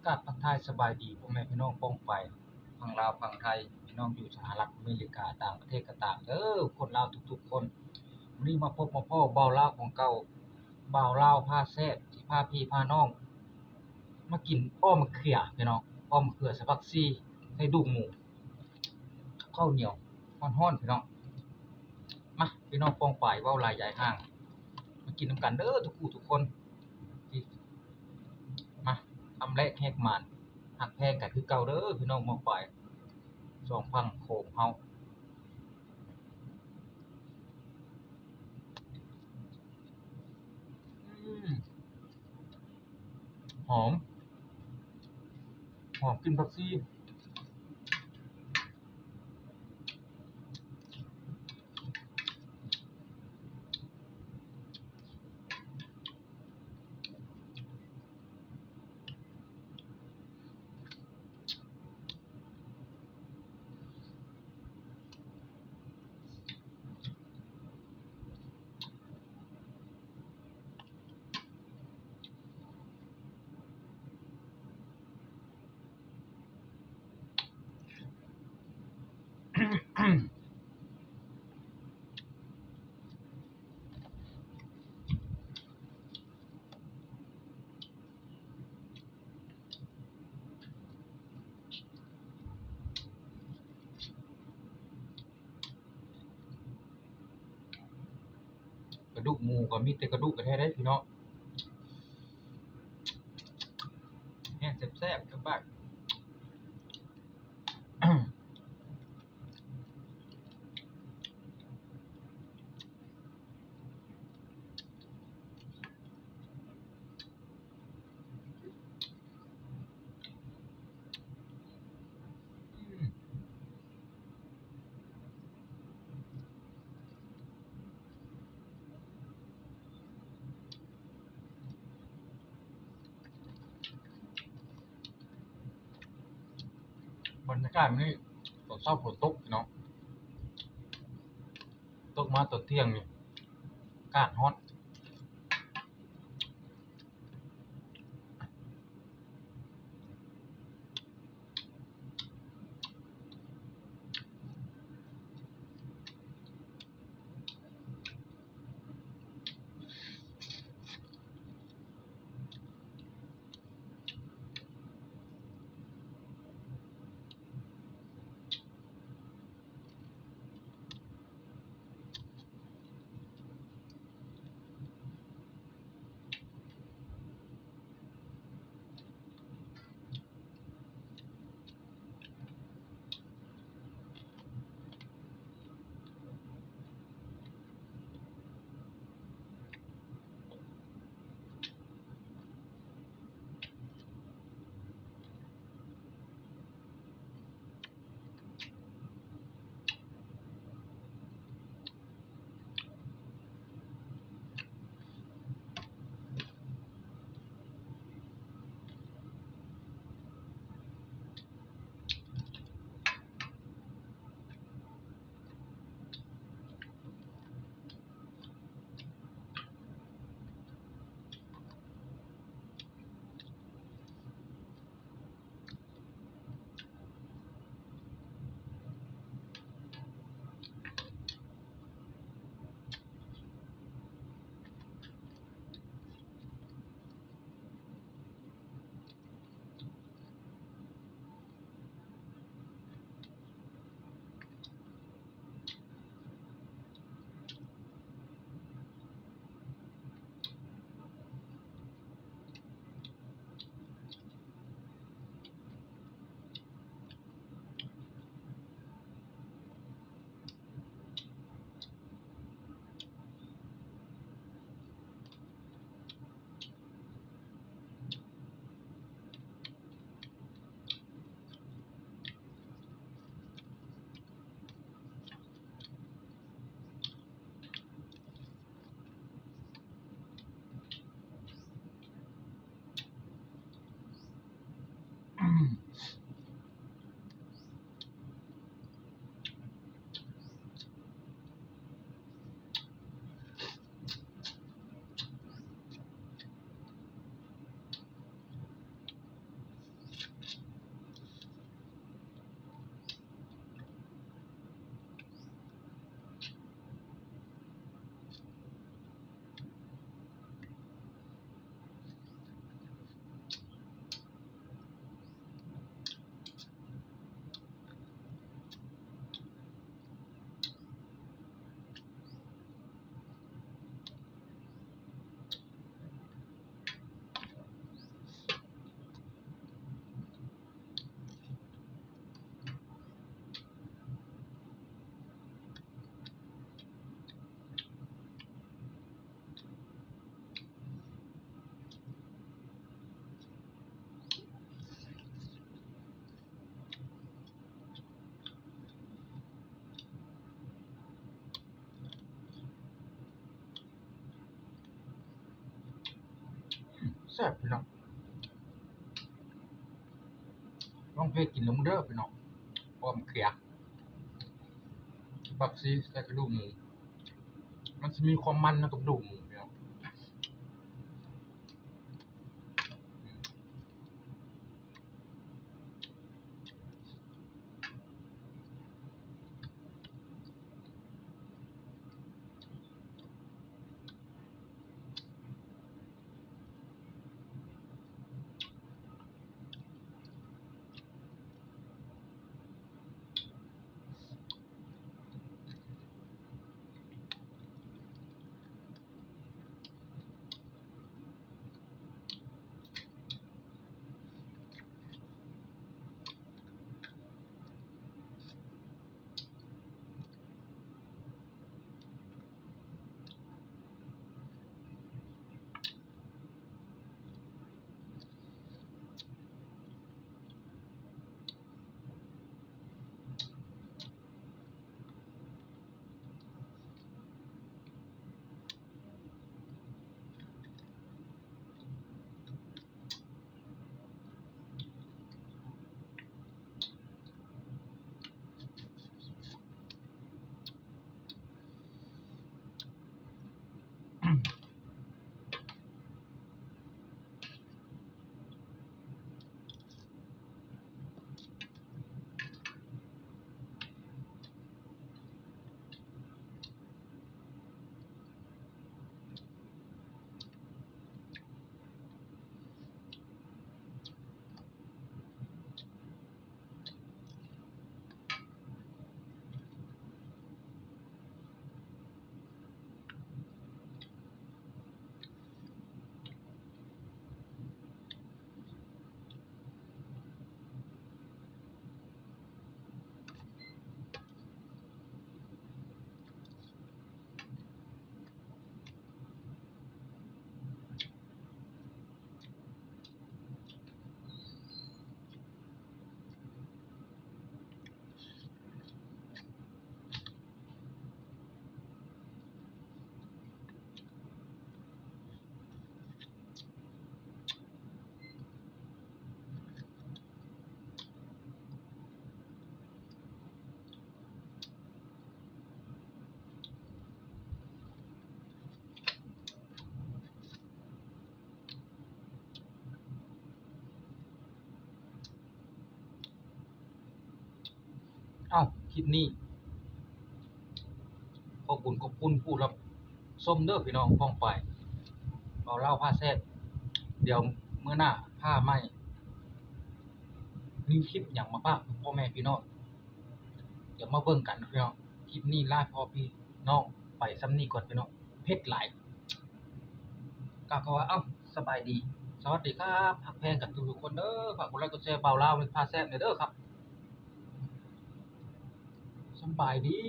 ກາບທັກທາຍສະບາຍດີພໍ່ແມ່ພີ່ນ້ອງປ້ອງປາຍ ຝັ່ງລາວຝັ່ງໄທ ພີ່ນ້ອງຢູ່ສະຫະລັດອາເມລິກາ ຕ່າງປະເທດກໍຕາມເດີ ຄົນລາວທຸກໆຄົນ. ມື້ນີ້ມາພົບມາພໍ້ບ່າວລາວຂອງເກົ່າ ບ່າວລາວພາແຊບ ຊິພາພີ່ພານ້ອງມາກິນອ້ອມໝາກເຂືອພີ່ນ້ອງ ອ້ອມໝາກເຂືອໃສ່ຜັກຊີ ໃສ່ດູກໝູ ກັບເຂົ້າໜຽວຮ້ອນໆ ພີ່ນ້ອງ. ມາ ພີ່ນ້ອງປ້ອງປາຍ ເວົ້າຫຼາຍຢາຍຫ່າງ ມາກິນນຳກັນເດີທຸກຜູ້ທຸກຄົນ. ມາ ຄຳແລກແຮກໝານ ຮັກແພງກັນຄືເກົ່າເດີພີ່ນ້ອງປ້ອງປາຍ ສອງຝັ່ງໂຂງເຮົາ. ອືມ ຫອມ ຫອມກິ່ນຜັກຊີ. ກະດູກໝູກໍມີແຕ່ກະດູກແທ້ໆເດ້ພີ່ນ້ອງ ແຮງແຊບໆ ຄັກປາກ. ບັນຍາກາດມື້ນີ້ ຕອນເຊົ້າຝົນຕົກພີ່ນ້ອງ ຕົກມາຕອນທ່ຽງນີ້ ອາກາດຮ້ອນ. ອ ຊບພີ່ນ້ອງ ລອງເຮັດກິນເບິ່ງເດີພີ່ນ້ອງ ອ້ອມເຂືອ ຜັກຊີໃສ່ກະດູກໝູ ມັນຊິມີຄວາມມັນນຳກະດູກໝູພີ່ນ້ອງ. ເອົ້າ ຄລິບນີ້ ຂອບຄຸນ ຂອບຄຸນຜູ້ຮັບຊົມເດີພີ່ນ້ອງປ້ອງປາຍ ເວົ້າລາວພາແຊບ. ດຽວມື້ໜ້າພາໃໝ່ ມີຄລິບຫຍັງມາຝາກພໍ່ແມ່ພີ່ນ້ອງ ດຽວມາເບິ່ງກັນພີ່ນ້ອງ. ຄລິບນີ້ລາພໍ່ພີ່ນ້ອງໄປສ່ຳນີ້ກ່ອນພີ່ນ້ອງ ເຜັດຫຼາຍ. ກະ ກະວ່າ ເອົ້າ ສະບາຍດີ ສະຫວັດດີຄັບ ຮັກແພງກັນທຸກໆຄົນເດີ. ຝາກກົດໄລກົດແຊ ບ່າວລາວພາແຊບແດ່ເດີຄັບ. ສະບາຍດີ.